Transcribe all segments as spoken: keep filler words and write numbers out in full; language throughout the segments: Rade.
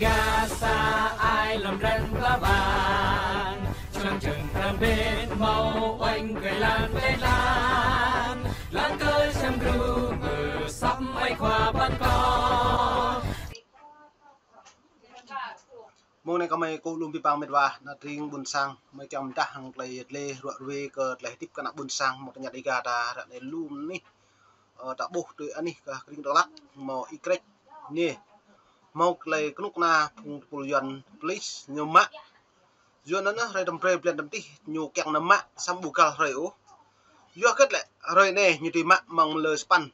Gasa ai lăm răng ba bang, člăng čơ̆ng răng bên mâo oanh kơ lăng lĕ lăng, lăng kơ sem gru mơ săm ai khua băn ko. Mông anei kơ mei kơ lŭm bi pang mĭt wa, na tring ƀuôn sang, mei kiăng mdah hăng klei yăl dliê ruă ruê kơ klei hdĭp kơ ană ƀuôn sang, mâo tơña Dega ta, ră anei lŭm anih, ơ, ta ƀuh tui anih kơ krĭng Dak Lak, mâo Y Krêč Niê. Mâo klei knŭk kna phung tơpul Yuăn police ñu mă. Yua anăn hruê tăm brei blan tăm tih ñu kiăng nao mă săm ƀu găl hruê ôh. Yua hgĕt lĕ hruê anei ñu dưi mă mơ̆ng mlei sa păn,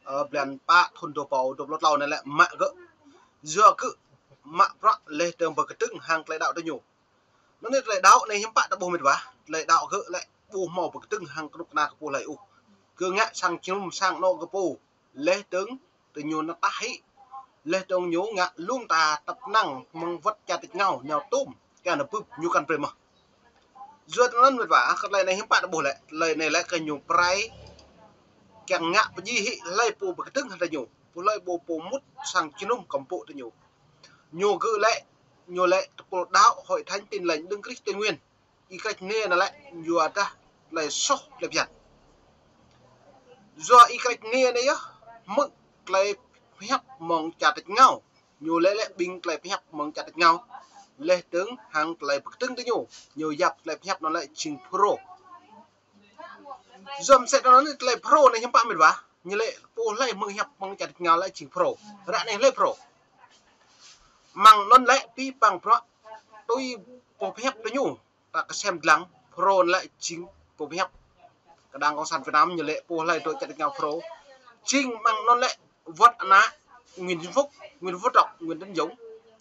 ơ, blan pă thŭn dua êbâo dua pluh tlâo anei lĕ mă gơ̆. Yua gơ̆ mă bruă leh dơ̆ng bi kdơ̆ng hăng klei đăo diñu. Anăn klei đăo anei hiưm pă ta ƀuh mĭt wa. Klei đăo gơ̆ lĕ ƀu mâo bi kdơ̆ng hăng knŭk kna kơ pô hlei ôh. Gơ̆ ngă sang jơnum sang anôk kơ pô. Leh dơ̆ng diñu nao tah hĭ. Leh dơ̆ng ñu ngă lŭm ta tăp năng mơ̆ng wăt čar tač êngao nao tŭm. Kiăng nao bưp ñu kăn brei mơh. Yua anăn mĭt wa, kơ klei anei hiưm pă ta ƀuh lĕ, klei anei lĕ kơ ñu brei kiăng ngă pơjing hĭ hlei pô bi kdơ̆ng hăng diñu. Pô hlei pô pô mŭt sang jơnum kăm pô diñu. Ñu gơ̆ lĕ, ñu lĕ tơpul đăo Hội Thánh Tin Lành Đấng Christ Tây Nguyên. Y Krêč Niê anăn lĕ, yua dah klei soh klei bhiăn. Yua Y Krêč Niê anei yơh, hmư̆ klei pơhiăp mơ̆ng čar tač êngao. Ñu lĕ lĕ ƀing klei pơhiăp mơ̆ng čar tač êngao. Leh dơ̆ng hăng klei bi kdơ̆ng diñu. Ñu yap klei pơhiăp anăn lĕ jing FULRO. Yua msĕ anăn klei FULRO anei hiưm pă mĭt wa. Ñu lĕ pô hlei hmư̆ hiăp mơ̆ng čar tač êngao lĕ jing FULRO. Ră anei hlei FULRO. Mơ̆ng anăn lĕ bi pang bruă tui pô pơhiăp diñu. Ta ksem dlăng, FULRO anăn lĕ jing pô pơhiăp kơ đảng cộng sản Việt Nam ñu lĕ pô hlei dôk čar tač êngao FULRO. Jing mơ̆ng anăn lĕ wăt ană Nguyễn Xuân Phúc, Nguyễn Phú Trọng, Nguyễn Tấn Dũng.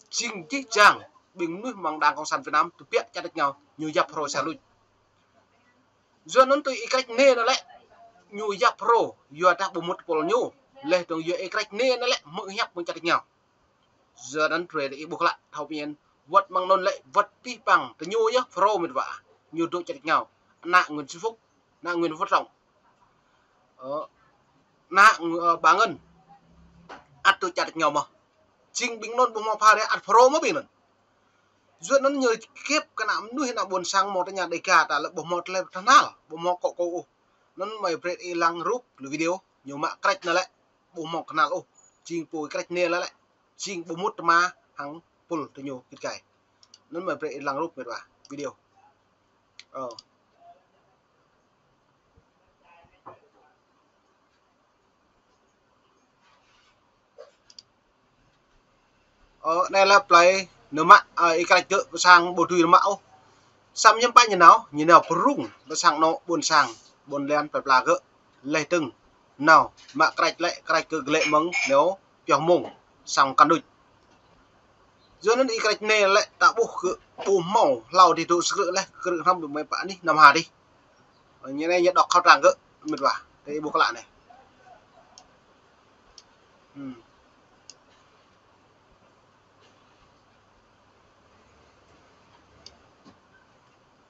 Jing jih jang ƀing mnuih mơ̆ng đảng cộng sản Việt Nam tơbiă čar tač êngao ñu yap FULRO sa luč. Yua anăn tui Y Krêč Niê anăn lĕ ñu yap FULRO, yua dah ƀu mŭt tơpul ñu. Leh dơ̆ng yua Y Krêč Niê anăn lĕ hmư̆ hiăp mơ̆ng čar tač êngao. Yua anăn drei ih ƀuh klă thâo mĭn. Wăt mơ̆ng anăn lĕ wăt bi pang diñu yơh FULRO mĭt wa. Ñu dôk čar tač êngao. Ană Nguyễn Xuân Phúc, ană Nguyễn Phú Trọng. Ơ, ană Ng-, ơ, Bà Ngân. Ăt dôk čar tač êngao mơh. Jing ƀing anăn ƀu mâo phara ăt FULRO mơh ƀing anăn. Yua anăn ñu kĕp kơ ană mnuih ană ƀuôn sang mâo tơña Dega ta lĕ ƀu mâo klei thnal, ƀu mâo kŏ kâo ôh. Anăn mei brei ih lăng rup leh video, ñu mă Krêč anăn lĕ ƀu mâo knhal ôh. Jing pô Y Krêč Niê anăn lĕ jing ƀu mŭt tma hăng pul diñu gĭt gai. Anăn mei brei ih lăng rup mĭt wa video. Ơ. Ơ, anei lĕ plei ñu mă, ơ, Y Krêč gơ̆ pơ sang ƀu dưi ñu mă ôh. Săm hiưm pă ñu nao, ñu nao pơrŭng pơ sang anôk ƀuôn sang, ƀuôn lan plei pla gơ̆. Leh dơ̆ng nao mă Krêč lĕ, Krêč gơ̆ glĕ mơ̆ng nao pioh mông sang kăn đuč. Yua anăn Y Krêč anei lĕ ta ƀuh gơ̆ ƀu mâo hlâo dih dôk sơkrư̆ leh, krư̆ hnăm ƀu mei pă anih năm ha dih. Ñu anei ñu dôk khao trang gơ̆ mĭt wa, tơ ih ƀuh klă anei. Hmm.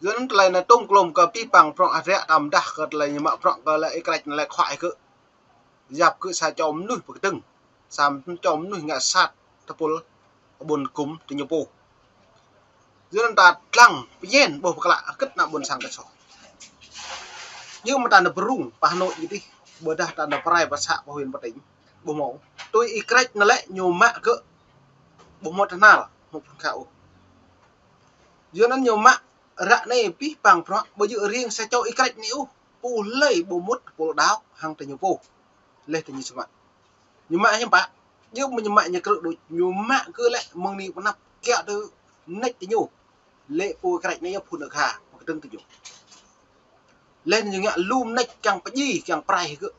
Yua anăn klei anei tŭm klŭm kơ bi pang bruă hdră ta mdah kơ klei ñu mă bruă kơ lĕ Y Krêč anăn lĕ khua gơ̆. Yap gơ̆ sa čô mnuih bi kdơ̆ng. Sa čô mnuih ngă sat tơpul ƀuôn gŭm diñu pô. Yua anăn ta dlăng pơñen ƀuh pơklă hgĕt ană ƀuôn sang ta soh. Yua mta anăn pơrŭng pă anôk ñu dih, ƀiădah ta anăn prai pă să pă huyện pă tỉnh. Ƀu mâo. Tui Y Krêč anăn lĕ ñu mă gơ̆ ƀu mâo thnal, ƀu mâo phŭn kha ôh. Yua anăn ñu mă ră anei bi pang bruă ƀu djŏ riêng sa čô Y Krêč anei ôh. Pô hlei ƀu mŭt tơpul đăo hăng diñu pô. Leh diñu sơmă. Ñu mă hiưm pă. Ñu mă ñu krư̆ đuč. Ñu mă gơ̆ lĕ mơ̆ng anei pơ anăp kiă tơ mnêč diñu. Lĕ pô Y Krêč anei yơh phŭn akha, pô kdơ̆ng diñu. Leh ñu ngă lu mnêč kiăng pơjing, kiăng prai gơ̆.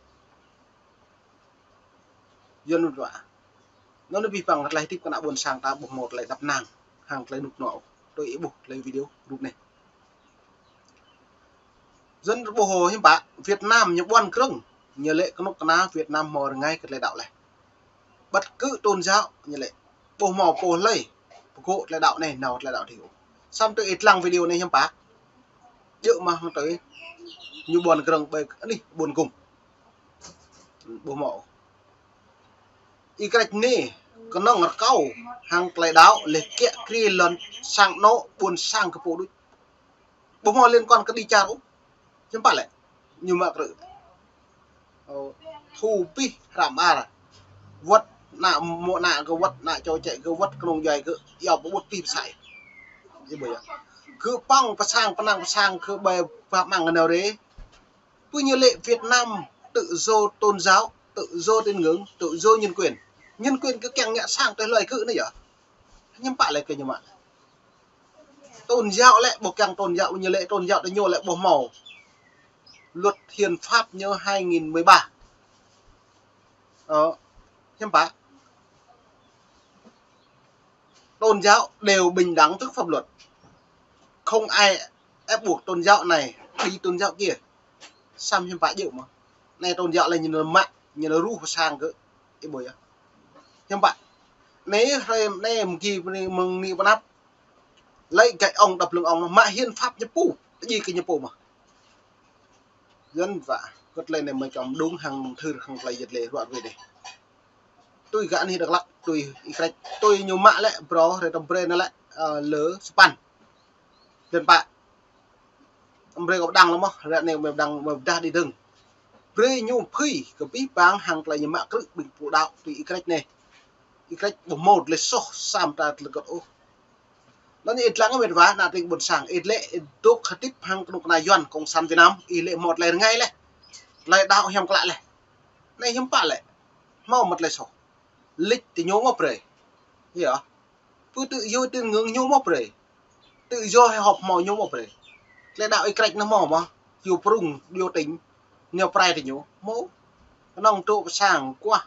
Yua anăn wa. Anăn bi pang klei hdĭp kơ ană ƀuôn sang ta ƀu mâo klei dăp năng hăng klei ênuk ênô. Tui ih ƀuh klei video rup anei. Yua anăn ƀuh hiưm pă Việt Nam ñu ƀuăn krơ̆ng, ñu lĕ knŭk kna Việt Nam mâo rơngai kơ klei đăo leh. Bất cứ tôn giáo ñu lĕ ƀu mâo pô hlei pơgô̆ klei đăo anei nao klei đăo dih ôh. Săm tơ ih dlăng video anei hiưm pă. Djŏ mơh hŏng tơ ñu ƀuăn krơ̆ng ƀơi anih ƀuôn gŭm. Ƀu mâo. Y Krêč anei Knŏng rơkâo hăng klei đăo leh kiă kriê lăn sang anôk ƀuôn sang kơ pô đuč. Ƀu mâo liên quan kơ đi čar ôh. Hiăm pă lĕ ñu mă krư̆. Ơ, thu pih hră mơar. Wăt ană mô̆ ană kơ wăt ană čô čĕ kơ wăt knŏng djuai kơ yua pơƀut pih pơsai. Ih ƀuh yơh. Kơ păng pơsang pơnăng pơsang kơ ƀai pah măng nao rê. Pô ñu lĕ Việt Nam tự do tôn giáo, tự do tín ngưỡng, tự do nhân quyền. Nhân quyền kơ kiăng ngă sang tơ hlơi kơ anei yơh. Hiăm pă lĕ kơ ñu mă. Tôn giáo lĕ, ƀuh kiăng tôn giáo, ñu lĕ tôn giáo tơ ñu lĕ ƀuh mâo. Luật hiến pháp ñu hai nghìn mười ba. Ơ, hiăm pă. Tôn giáo đều bình đẳng trước pháp luật. Không ai ép buộc tôn giáo này đi tôn giáo kia. Săm hiăm pă djơ̆ mơh. Anei tôn giáo lĕ ñu mă, ñu ruh sang kơ. Ih ƀuh yơh. Hiăm pă. Anei hrei anei mgi mơ̆ng ni pơnăp. Lĕ gai ŏng đăp lưng ŏng mă hiến pháp ñu pô. Djai kơ ñu pô mơh. Yuăn wă, kơ tlei anei mă čăm đŭng hăng mơ̆ng thưr hăng klei yăt lĕ ruă ruê dih. Tui gah anih Dak Lak, tui Y Krĕč, tui ñu mă lĕ, brô, rei tăm brei anăn lĕ, ơ, lơ span. Lăn pă. Tăm brei kơ pơdăng lăm mơh, rei anei mă pơdăng, mă pơdah đi dơ̆ng. Brei ñu phưi, kơ pih pang hăng klei ñu mă krư̆ ƀing pô đăo, tui Y Krĕč anei. Y Krĕč ƀuh mâo tlei soh, săm ta tlei kơt ôh. Anăn ih dlăng mĭt wa, ană tring ƀuôn sang, ih lĕ, ih dôk hdĭp hăng knŭk kna Yuăn, Cộng sản Việt Nam, ih lĕ mâo tlei rngai leh. Tlei đăo hiăm klă leh. Anei hiăm pă lĕ. Mâo mă tlei soh. Lịch ti ñu mâo brei. Yơh. Pô tự do tín ngưỡng ñu mâo brei. Tự do hội họp mâo ñu mâo brei. Tlei đăo Y Krĕč anăn mâo mơh. Yua prŭng, yua tĭng. Ñu prai ti ñu. Mâo. Knŏng tŭ pơsang kuah.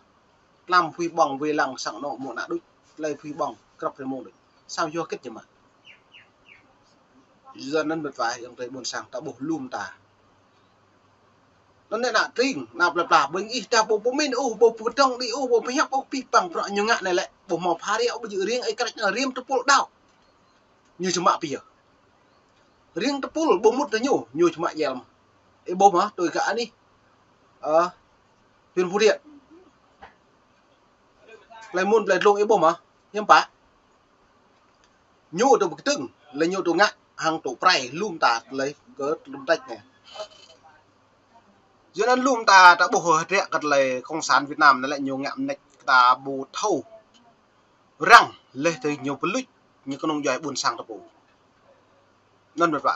Tlam pui ƀơ̆ng wê lăng sang anôk mô̆ ană đuč, tlei pui ƀơ̆ng, krăp rei mông đuč. Săm yua kĭt ñu mă. Yua anăn mĭt wa, yang tei ƀuôn sang ta ƀuh lŭm ta. Anăn anei ană tring, ană plei pla, ƀing ih ta ƀu pơmĭn ôh, ƀu pơdơ̆ng đĭ ôh, ƀu pơhiăp ôh, pih pang prăk ñu ngă anei lĕ, ƀu mâo phara ôh, ƀu djơ̆ riêng Y Krĕč anăn riam tơpul đăo. Ñu čmă pia. Riêng tơpul ƀu mŭt tơ ñu, ñu čmă yel mơh. Ih ƀuh mơh, tui gah anih. Ơ, huyện Phú Thiện. Tlei mŭn tlei dlông ih ƀuh mơh, hiăm pă. Ñu tŭ bi kdơ̆ng, lĕ ñu tŭ ngă, hăng tŭ prai, lŭm ta tlei kơ lŭm tač anei. Yua anăn lŭm ta ta ƀuh hdră kơ tlei Cộng sản Việt Nam anei lĕ ñu ngă mnêč ta ƀu thâo răng leh tơ ñu pơluč ñu knŏng djuai ƀuôn sang ta pô. Anăn mĭt wa.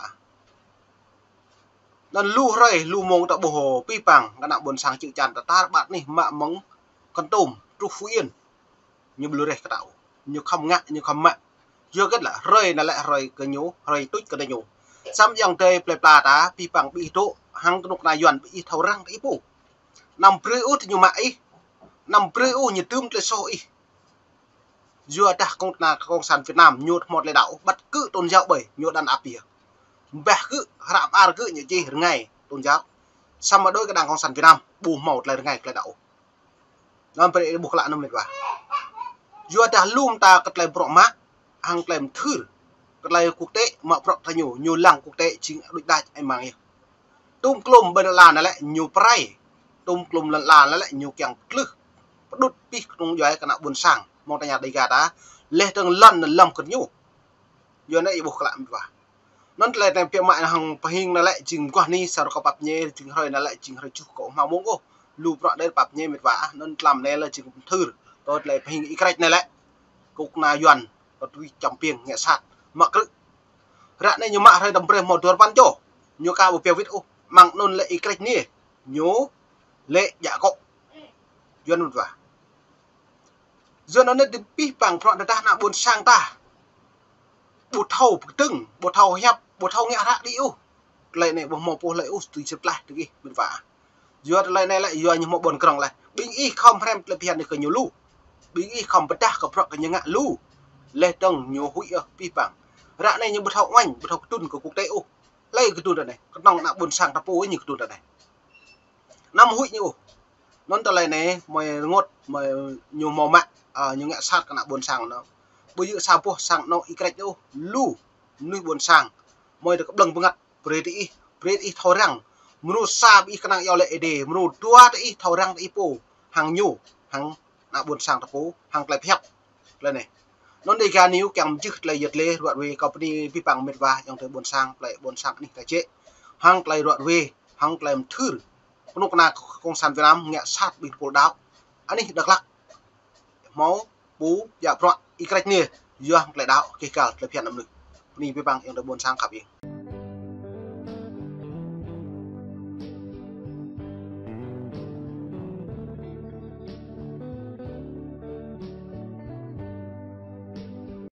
Anăn lu hrei, lu mông ta ƀuh pih pang, kơ ană ƀuôn sang čư̆ čan ta tar ƀar anih mă mơ̆ng Kon Tum, truh Phú Yên. Ñu ƀu lu reh kơ ta ôh. Ñu khăm ngă, ñu khăm mă. Yua kĭt lĕ, hrei anei lĕ hrei kơ ñu, hrei tuč kơ ñu. Săm yang tei plei pla ta, pih pang bi ih dôk, hăng knŭk kna Yuăn bi ih thâo răng ta ih pô. Anăm brei ôh tơ ñu mă ih. Anăm brei ôh ñu dưm tlei soh ih. Yua dah kông tna Cộng sản Việt Nam ñu thmot lĕ đăo, bất cứ tôn giáo ƀai, ñu đàn áp yơh. Mbah gơ̆, hră mơar gơ̆ ñu čih rngai tôn giáo. Săm mă đôi kơ đảng Cộng sản Việt Nam, ƀu mâo tlei rngai klei đăo. Anăn brei ƀuh klă anăn mĭt wa. Yua dah lŭm ta kơ tlei bruă mă, hăng tlei mthưr, kơ tlei quốc tế, mă bruă ta ñu, ñu lăng quốc tế, jing đuč đač ai mang yơh. Tŭm klŭm ƀơi lăn ala anei lĕ ñu prai. Tŭm klŭm lăn ala anei lĕ ñu kiăng ptlưh. Pơđŭt pih knŏng djuai kơ ană ƀuôn sang. Mơ̆ng ta ña Dega ta. Leh dơ̆ng lăn anăn lăm kơ ñu. Yua anei ih ƀuh klă mĭt wa. Anăn tlei anei pia mă hăng pơhing anei lĕ jing mguah ni sar kơ pap ñe jing hrei anei lĕ jing hrei čuh kơ hmao mông ôh. Lu bruă đei pap ñe mĭt wa. Anăn tlam anei lĕ jing mthưr. Tơ tlei pơhing Y Krĕč anei lĕ. Kông tna Yuăn. Kơ tui čăm piêng ngă sat. Mă krư̆. Ră anei ñu mă hrei tăm brei mâo dua rơpan čô. Ñu ka ƀu pia wĭt ôh. Mơ̆ng anăn lĕ Y Krĕč anei. Ñu lĕ djă kŏ. Yuăn mĭt wa. Yua anăn ti pih pang prŏng tơdah ană ƀuôn sang ta. Ƀu thâo pơkdơ̆ng, ƀu thâo hiăp, ƀu thâo ngă hră đĭ ôh. Tlei anei ƀu mâo pô hlei ôh tui čĭp tlaih tui ih mĭt wa. Yua tlei anei lĕ, yua ñu mâo ƀuôn krŏng leh. Ƀing ih khŏm hrăm tlei phiăn anei kơ ñu lu. Ƀing ih khŏm pơdah kơ bruă kơ ñu ngă lu. Leh dơ̆ng ñu huĭ yơh pih pang. Ră anei ñu ƀu thâo uêñ, ƀu thâo kdŭn kơ quốc tế ôh. Hlei kdŭn ră anei, knŏng ană ƀuôn sang ta pô ñu kdŭn ră anei. Anăm huĭ ñu ôh. Anăn tlei anei, mơi rngot, mơi ñu mâo mă, ơ, ñu ngă sat kơ ană ƀuôn sang anăn. Ƀu djơ̆ sa boh sang anôk Y Krĕč ôh, lu, mnuih ƀuôn sang. Mơi tơ kƀlơ̆ng bngăt, brei ti ih, brei ti ih thâo răng. Mrô sa bi ih knang yua lĕ Êđê, mrô dua ti ih thâo răng ti ih pô, hăng ñu, hăng ană ƀuôn sang ta pô, hăng tlei pơhiăp. Klei anei. Anăn Dega News čiăng mjưh klei yăl dliê ruă ruê kâo bni bi păng mĭt wa ayŏng adei ƀuôn sang, klei ƀuôn sang anih ta čĕ. Hŏng klei ruă ruê, hŏng klei mthưr knŭk kna cộng sản Việt Nam ngă sat ƀing pôl đăo anih Dak Lak. Mâo pô djă bruă Y-Krêč Niê, yua klei đăo kơ găl klei bhiăn mnuih. Bni bi păng ayŏng adei ƀuôn sang khăp ing.